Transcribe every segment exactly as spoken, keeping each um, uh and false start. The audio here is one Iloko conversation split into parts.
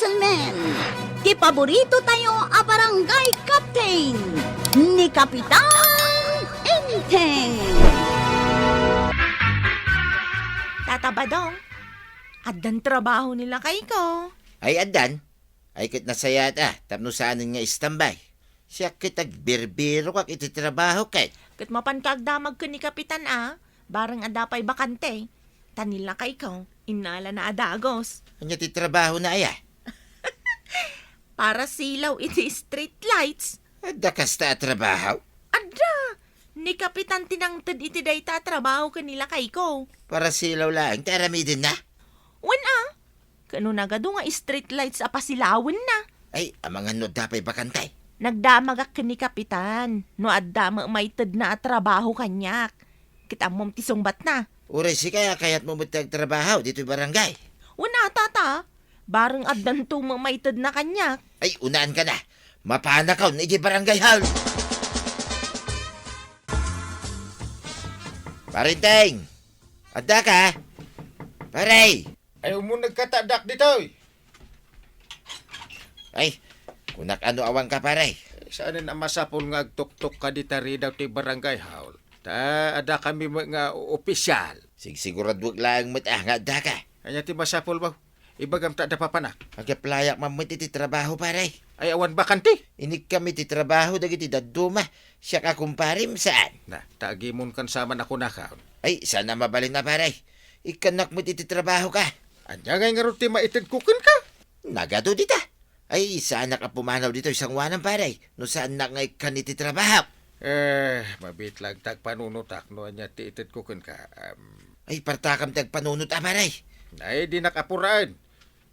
Men, ti paborito tayo a barangay captain, ni Kapitan Enteng. Tata Badong, addan trabaho ni lakayko. Ay, addan. Ay, ket nasayaat a, tapno saanen nga istambay. Siak ket agbirbirokak iti trabaho ket. Ket mapanka agdamag ken ni Kapitan a, bareng adda pay bakante. Ta ni lakayko, innalana a dagos. Ania ti trabahona aya? Parasilaw iti street lights. Adda kasta a trabaho? Adda! Ni Kapitan ti nangted iti dayta a trabaho ken ni lakayko. Parasilaw laeng ti aramidenna? Wen a, ket no nagadu nga street lights a pasilawenna. Ay, amangan no adda pay bakante. Nagdamagak ken ni Kapitan no adda met maitedna a trabaho kaniak. Ket ammom ti sungbatna. Uray sika, kayatmo met ti agtrabaho ditoy barangay? Wen a, tata. Bareng addanto met maitedna kaniak. Ay, unaanka na. Mapanakon iti barangay hall. Pare Enteng! Addaka? Pare! Ay, umunegka ta addak ditoy. Ay, kunak a no awanka, pare. Saanen a masapul nga agtuktok ka dita ridaw ti barangay hall. Ta adda kami met nga official. Sigsiguraduek laeng met a nga addaka. Ania ti masapul mo? Ibagam ta adda papanak. Agaplayak man met iti trabaho, pare. Ay, awan bakante? Inikkam iti trabaho dagiti dadduma. Siak a kumparem, saan? Na, ta agimonkan sa man a kunakon. Ay, saan a mabalin a, pare. Ikkannak met iti trabahoka. Ania ngay ngarud ti maitedko kenka? Nagadu dita. Ay, saanak a pumanaw ditoy sangoanan, pare, no saannak nga ikkan iti trabaho. Eh, mabitlag ta agpanunotak no ania ti itedko kenka. Am. Ay, partakam ti agpanunot a, pare. Ay, dinak apuraen.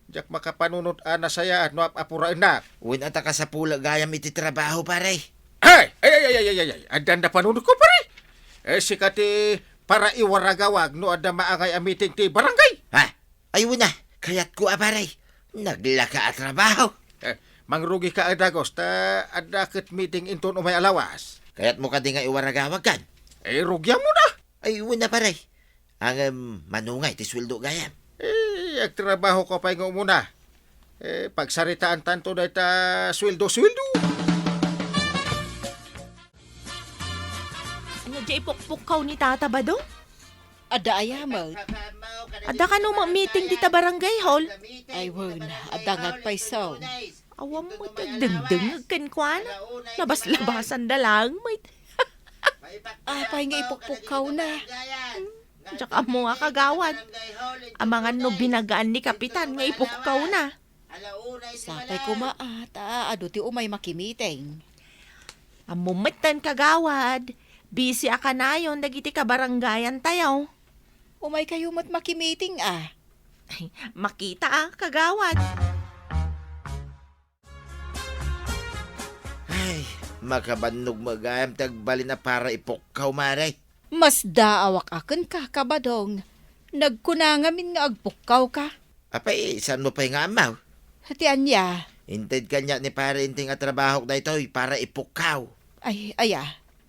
Diak makapanunot a nasayaat no ap-apuraennak. Wen a ta kasapulak gayam iti trabaho, pare. Ay! Ay, ay, ay, ay, ay, ay, ay. Addan da panunotko, pare. Eh, sika ti para iwaragawag no adda maangay a meeting ti barangay. Ha? Ay, wen a, kayatko a, pare. Naglaka a trabaho. Eh, mangrugika a dagos, ta adda ket meeting inton umay a lawas. Kayatmo kadi nga iwaragawagkan? Eh, rugiammo na. Ay, wen a, pare. Ngem, mano ngay ti sueldo gayam? Eh, agtrabahoka pay nga umuna. Eh, pagsaritaantanto dayta sueldo-sueldo. Ania diay ipukpukkaw ni Tata Badong? Adda aya met? Adda kano ma-meeting dita barangay hall? Ay, wen, adda nga agpayso. Awan met ti agdengdengngeg kenkuana. Labaslabasanda laeng met. Apay nga ipukpukkawna? Diak ammo nga, kagawad. Amangan no binagaan ni Kapitan nga ipukkawna. Sapay koma a, ta adu ti umay makimiting. Ammo metten, kagawad. Busy a kanayon dagiti kabarangayan tayo. Umay kayo met makimiting a. Ay, makita a, kagawad. Ay, makabannog met gayam ti agbalin a para ipukkaw, mare. Masdaawak a kenka, Kabadong. Nagkuna ngamin nga agpukkawka. Apay, saanmo pay nga ammo? Ti ania? Inted kaniak ni Pare Enteng a trabahok daytoy para ipukkaw. Ay, aya.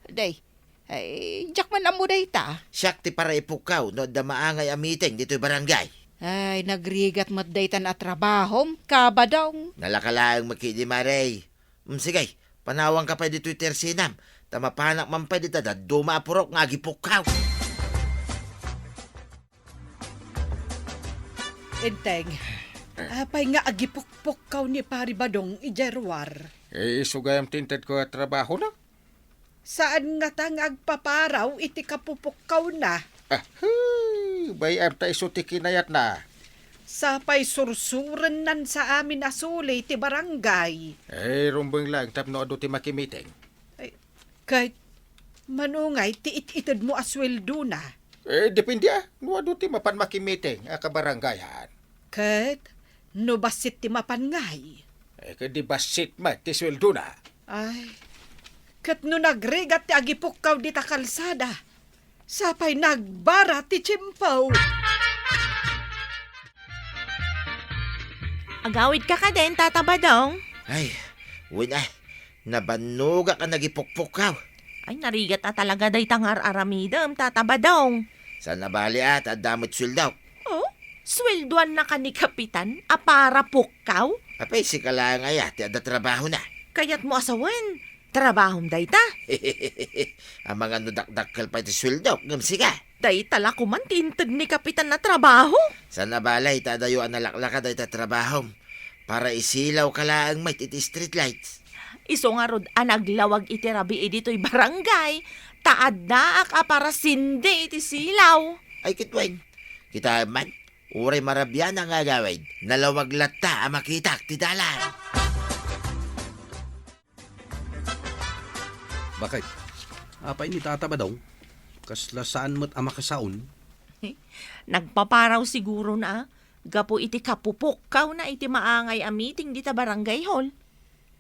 Day. Ay, diak man ammo dayta. Siak ti para ipukkaw no adda maangay a meeting ditoy barangay. Ay, nagrigat met daytan a trabahom, Kabadong. Nalaka laeng met ketdi, mare. Mm, sige, panawanka pay ditoy ti arsenam, ta mapanak man pay dita dadduma a purok nga agipukkaw. Enteng, apay nga agipukpukkaw ni Pari Badong idiay ruar? Eh, isu gayam ti intedko a trabahona. Saan ngata nga agpaparaw iti kapupukkawna? Ah, hey, bay-am ta isu ti kinayatna. Sapay sursurennan sa amin a suli ti barangay. Eh, rumbeng laeng tapno adu ti makimiting. Ay, ket, mano ngay ti it-itedmo a sueldona? Eh, depende a, no adu ti mapan makimiting a kabarangayan. Ket, no bassit ti mapan ngay? Eh, ket di bassit met ti sueldona. Ay, ket no nagrigat ti agipukkaw dita kalsada, sapay nagbara ti tiempo. Agawidka kadin, Tata Badong? Ay, wen a, nabannogak a nagipukpukkaw. Ay, narigat a talaga dayta nga ar-aramidem, Tata Badong. Saan a bali a, ta adda met sueldok. Oh? Sueldoannaka ni Kapitan a para pukkaw? Apay, sika laeng aya ti adda trabahona? Kayatmo a sawen, trabahom dayta. Amangan no dakdakkel pay ti sueldok, ngem sika? Dayta la koman ti inted ni Kapitan a trabaho. Saan a balay ta adayo a nalaklaka dayta trabahom. Para isilawka laeng met iti street lights. Isu ngarud a naglawag iti rabii ditoy barangay, ta addaak a para sindi iti silaw. Ay, ket wen, kitaem man, uray marabianak nga agawid, nalawag latta a makitak ti dalan. Bakit? Apay ni Tata Badong? Kasla saan met a makasaon? Nagpaparaw siguro na, gapu iti kapupukkawna iti maangay a meeting dita barangay hall.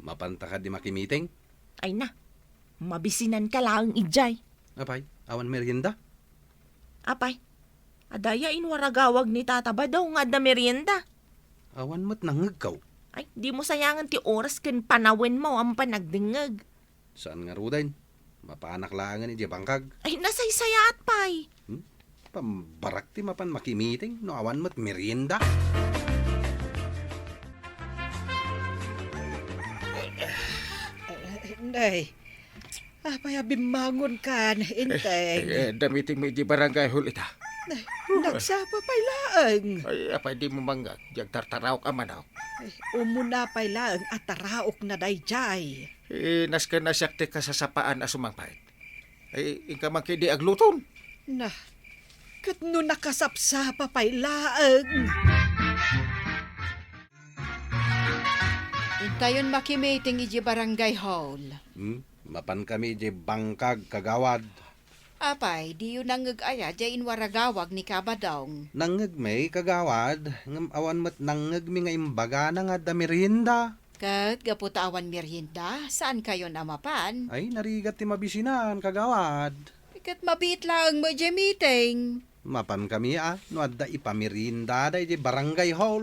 Mapanta kadi makimiting? Ay na, mabisinanka laeng idiay. Apay, awan merienda? Apay, adda aya inwaragawag ni Tata Badong nga adda merienda? Awan met nangngegko. Ay, dimo sayangen ti oras ken panawenmo a mapan agdengngeg. Saan ngaruden? Mapanak laengen idiay bangkag. Ay, nasaysayaat pay. Hmm? Pambarak ti mapan makimiting no awan met merienda. Nay, apay a bimmangonkan, Inteng? Eh, eh, adda meetingmi idiay barangay hall ita. Nay, nagsapa pay laeng. Ay, apay dimo mangngeg, diay agtartaraok a manok. Ay, umuna pay laeng a taraokna daydiay. Eh, nasken a siak ti kasasapaan a sumangpet. Ay, inka man ketdi agluton. Na, ket no nakasapsapa pay laeng. Intayon makimiting idiay barangay hall. Hmm? Mapankami idiay bangkag, kagawad. Apay, diyo nangngeg aya diay inwaragawag ni Kabadong? Nangngegmi, kagawad, ngem awan met nangngegmi nga imbagana nga adda merienda. Ket gapu ta awan merienda, saankayon a mapan? Ay, narigat ti mabisinan, kagawad. Ket mabiit laeng met diay meeting. Mapankami a, no adda ipameriendada idiay barangay hall.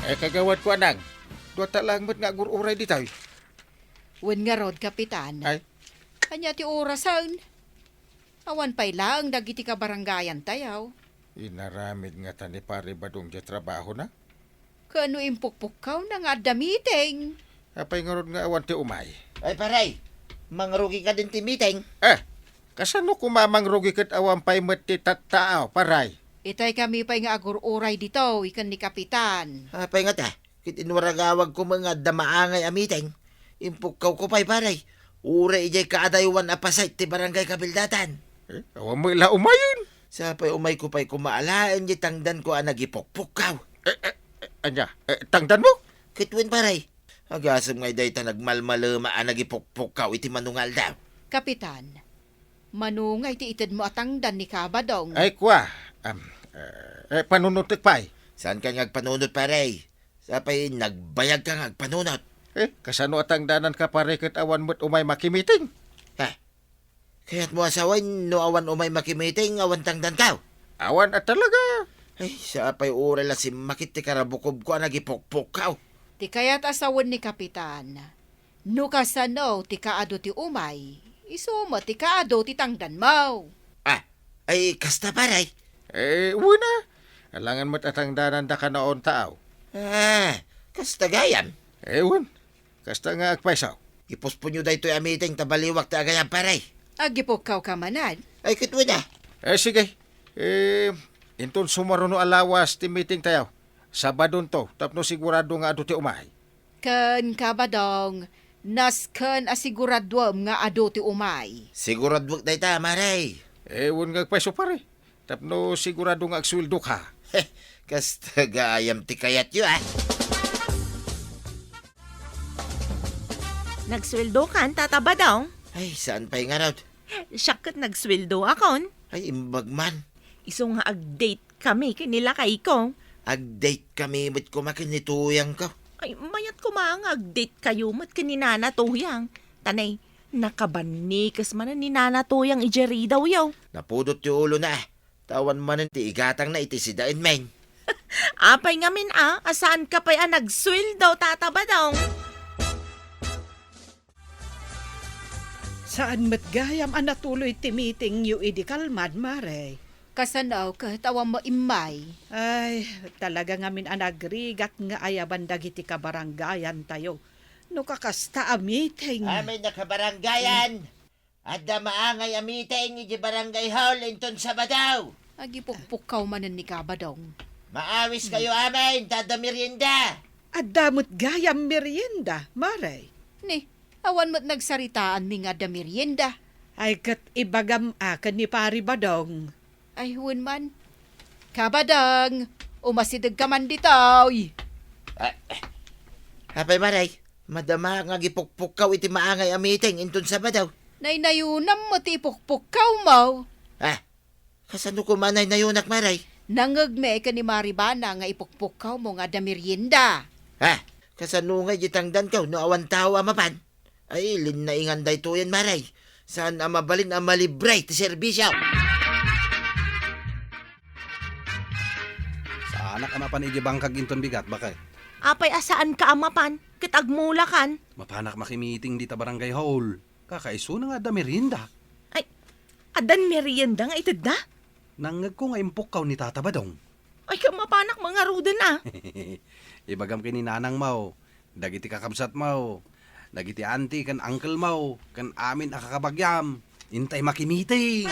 Eh, kagawad ko, Anang, duata laeng met nga agur-uray ditoy. Wen ngarud, Kapitan. Ay? Ania ti orasen? Awan pay laeng dagiti kabarangayantayo. Inaramid ngata ni Pare Badong diay trabahona? Ken no impukpukkawna nga adda meeting? Apay ngarud nga awan ti umay? Ay, pare, mangrugi kadin ti meeting? Eh, kasano koma mangrugi ket awan pay met ti tattaaw, pare? Itay kami pay nga agur-uray ditoy ken ni Kapitan. Apay ngata? Ket inwaragawagko met nga adda maangay a meeting, impukkawko pay, pare. Uray idiay kaadaywan a pasay ti barangay kabildatan. Eh, awan met la umayen. Sapay umayko pay koma alaen diay tangdanko a nagipukpukkaw. Eh, eh, eh, ania? Eh, tangdanmo? Ket wen, pare. Agasem nga dayta nagmalmalema a nagipukpukkaw iti mano nga aldaw. Kapitan, mano nga iti itedmo a tangdan ni Kabadong? Ay, kua. Am, eh, eh, panunotek pay. Saankan nga agpanunot, pare? Sapay nagbayagka nga agpanunot. Eh, kasano a tangdananka, pare, ket awan met umay makimiting? Ha? Kayatmo a sawen no awan umay makimiting, awan tangdankaw? Awan a talaga. Ay, sapay uray la simmakit ti karabukobko a nagipukpukkaw. Ti kayat a sawen ni Kapitan, no kasano ti kaadu ti umay, isu met ti kaadu ti tangdanmo. Ah, ay, kasta, pare? Eh, wen a. Alangan met a tangdanandaka naon taaw. Ah, kasta gayam. Eh, wen. Kasta nga agpayso. Ipusponyo daytoy a meeting ta baliwak ti agayab, pare. Agipukkawka manen? Ay, ket wen a. Eh, sige. Eh, inton sumaruno a lawas ti meetingtayo, Sabadonto, tapno sigurado nga adu ti umay. Ken Kabadong, nasken a siguraduem nga adu ti umay. Siguraduek dayta, pare. Eh, wen nga agpayso, pare. Tapno sigurado nga agsueldoka. Kasta gayam ti kayatyo, ah. Nagsueldokan, Tata Badong? Ay, saan pay ngarud? Siak ket nagsueldoakon. Ay, imbag man. Isu nga ag-date kami ken ni lakayko. Ag-date kami met koma ken ni Tuyangko. Ay, mayat koma nga ag-date kayo met ken ni Nana Tuyang. Tanay, nakabannikes manen ni Nana Tuyang idiay ridawyo. Napudot ti ulona, ah. Ta awan manen ti igatangna iti sidaen, men. Apay ngamin a, a saanka pay a nagsueldo, Tata Badong? Saan met gayam a natuloy ti meetingyo idi kalman, Mare? Kasano ket awan mo immay? Ay, talaga ngamin a nagrigat nga ayaban dagiti kabarangayantayo. No kakasta a meeting. Amin a kabarangayan, adda maangay a meeting iti barangay hall inton Sabado. Agipukpukkaw manen ni Kabadong. Maawis kayo amin, ta adda merienda. Adda met gayam merienda, Mare. Ni, awan met nagsaritaanmi nga adda merienda. Ay, ket ibagam a ken ni Pari Badong. Ay, wen man. Kabadong, umasidegka man ditoy. Ah, apay, Mare, madama nga agipukpukkaw iti maangay a meeting inton Sabado. Naynayonam met ti ipukpukkawmo. Ah, kasano koma naynayonak, Mare? Nangngegmi ken ni Mari Bana nga ipukpukkawmo nga adda merienda. Ah, kasano ngay di tangdanko no awan tao a mapan? Ay, linnaingan daytoyen, Mare. Saan a mabalin a malibre ti serbisyo. Saanak a mapan iti bangkag inton bigat, baket? Apay a saanka a mapan, ket agmulakan? Mapanak makimiting dita barangay hall. Kakaisuna nga adda merienda. Ay, addan merienda nga itedda? Nangngegko nga impukkaw ni Tata Badong. Ay, ket mapanak mangaruden a. Ibagam ken ni nanangmo, dagiti kakabsatmo, dagiti auntie ken unclemo, ken amin a kakabagiam, intay makimiting.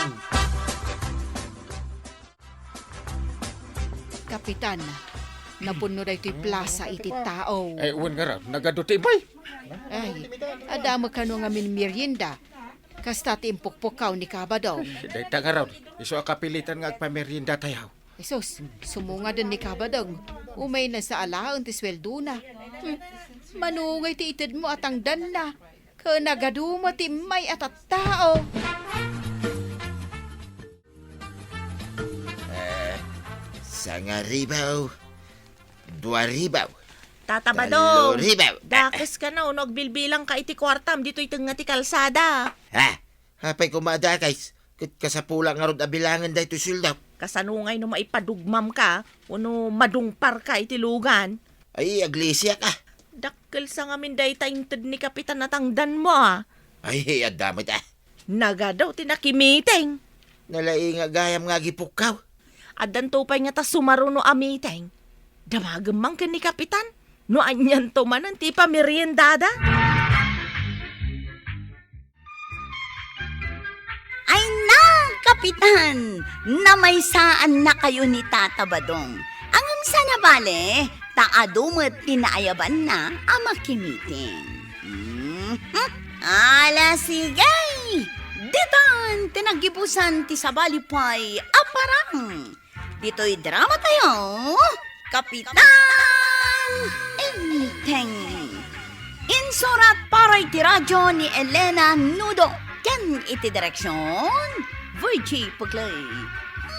Kapitan, napunno daytoy plasa iti tao. Ay, wen ngarud, nagadu ti immay. Ay, adda met kano ngamin merienda. Kasta ti impukpukkaw ni Kabadong. Dayta ngarud, isu a kapilitan nga agpameriendatayo. Jesus, sumungaden ni Kabadong. Umayna sa alaen ti sueldona. Hmm, mano ngay ti itedmo a tangdanna? Ken nagadu met ti immay a tattao. Eh, sangaribu, duaribu, Tata Badong, taloribu. Dakeska no agbilbilangka iti kuartam ditoy tengnga ti kalsada. Ha? Apay koma a dakes? Ket kasapulak ngarud a bilangen daytoy sueldo. Kasano ngay no maipadugmamka wenno madungparka iti lugan? Ay, aglisiak a. Dakkel sa ngamin dayta inted ni Kapitan a tangdanmo a. Ay, adda met a. Nagadu ti nakimiting. Nalaing a gayam nga agipukkaw. Addanto pay ngata sumaruno a meeting. Damagem man ken ni Kapitan no anianto manen ti ipameriendada. Ay na, Kapitan! Namaysaannakayo ni Tata Badong. Ngem saan a bale, ta adu met ti naayabanna a makimiting. Mhm. Ala, sige! Ditan ti naggibusan ti sabali pay a parang. Ditoy dramatayo, Kapitan Enteng. Insurat para iti radyo ni Elena Nudo ken iti direksion, Virgie Puglay.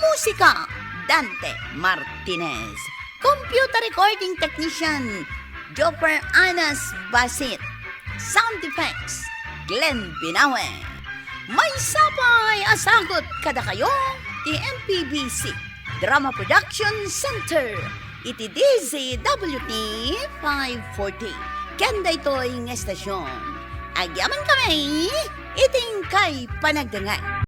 Musika, Dante Martinez. Computer recording technician, Jopper Anas Basit. Sound effects, Glenn Binawe. Maysa pay a sagut kadakayo ti M P B C Drama Production Center iti D Z W T five forty. Ken daytoy nga estasion, agyamankami iti inkay panagdengngeg.